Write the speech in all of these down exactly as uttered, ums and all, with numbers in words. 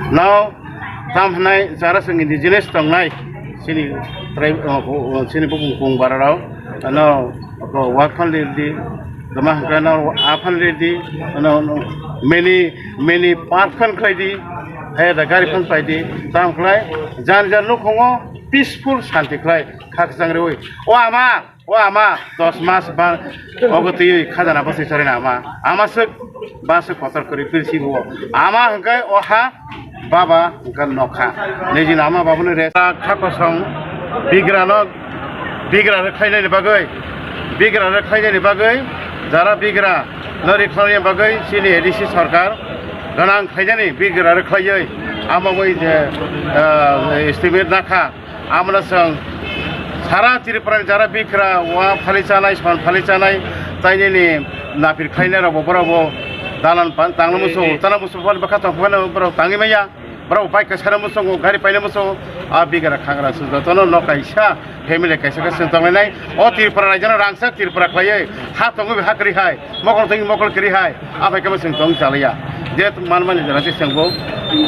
No, tam hwnai jara chwng indigenous tongnai, chini tribe, o, o, o, chini bukung kung bararok, no, o, wak phan lirdi, tama hwnkhe no, a phan lirdi, no, no, many, many park phan khlaidi, hai da gari phan paidi, tam khlai, jan jan nukhungo peaceful shanti khlai, khakchang rewi. O ama, O ama dos mas ba ogo twi khajana bwswi chorina ama. Ama swk ba swk kotor kwrwi pir si bo. Ama hwnkhe o ha baba hwnkhe nokha. Nijini ama babuni rest. Kha kosong bigrano bigra rwkhlainani bagwi, bigra rwkhlainani bagwi jara bigra no rwkhlainani bagwi chini A D C sorkar gwnang khlainani bigra rwkhlaiwi amo bai je, ah, estimate nakha. Amano chwng sara Tripura ni jara bikra wa phali chanai, son phali chanai, tai nini napir khlainai rok bo borok bo dalan pa-, tangna musu, tana musu phali bwkha tong phano borok tangwi maya, borok bike kaisa musu, gari paina musu, a bikra khagra su jotono nok kaisa, family kaisa khe chwng tonglainai. O Tripura rajyo no rangchak Tripura khlaiwi ha tongwi ha kwrwi hai. Mokol twi mokol kiri hai, aphai khe chwng tong chalaiya. Je manmani jora se chwng bo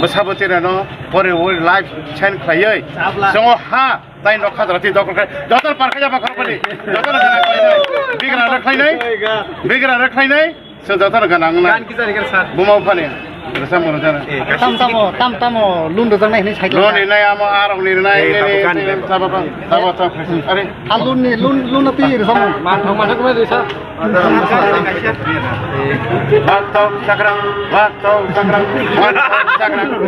bwsa bwtwi rano pore o life change khlaiwi chwng o ha tai nokha jora twi dokol khlai, joto par khaja ba khorokbani, joto no gana khlainai, bigra rwkhlainai, bigra rwkhlainai, chwng joto no gana wngnai. Gan kisa rikar sir. Buma uphani rwchapmung rwchana. Tam tamo, tam tamo lun rwjaknai hinwi cycle. Lun rinai amo arok ni rinai. Eh, nini, babu gan nini, rinai. Sabo bang, sabo bang. Are. Alun ni lun, lun na twi rwchapmung. Manthok, manthok khe rwchap. Waktau sakrang, waktau sakrang, waktau sakrang,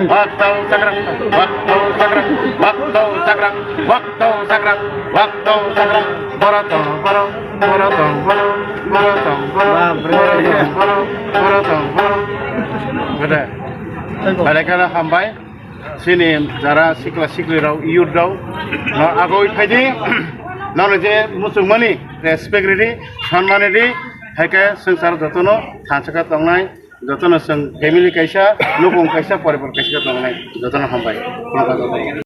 waktau sakrang, waktau sakrang, waktau sakrang, waktau sakrang, waktau sakrang, borotong boro, borotong boro, borotong boro, borotong boro, borotong boro. Gede. Bale kala hambai. Chini jara sikla sikli rok, youth rok, no agoi phaidi, nono je muchungmani respect ridi, sanmani di, haikhe swngchar jotono thansa khe tongnai, jotono chwng family kaisa, nukung kaisa, poribar kaisa khe tongnai, jotono hambai.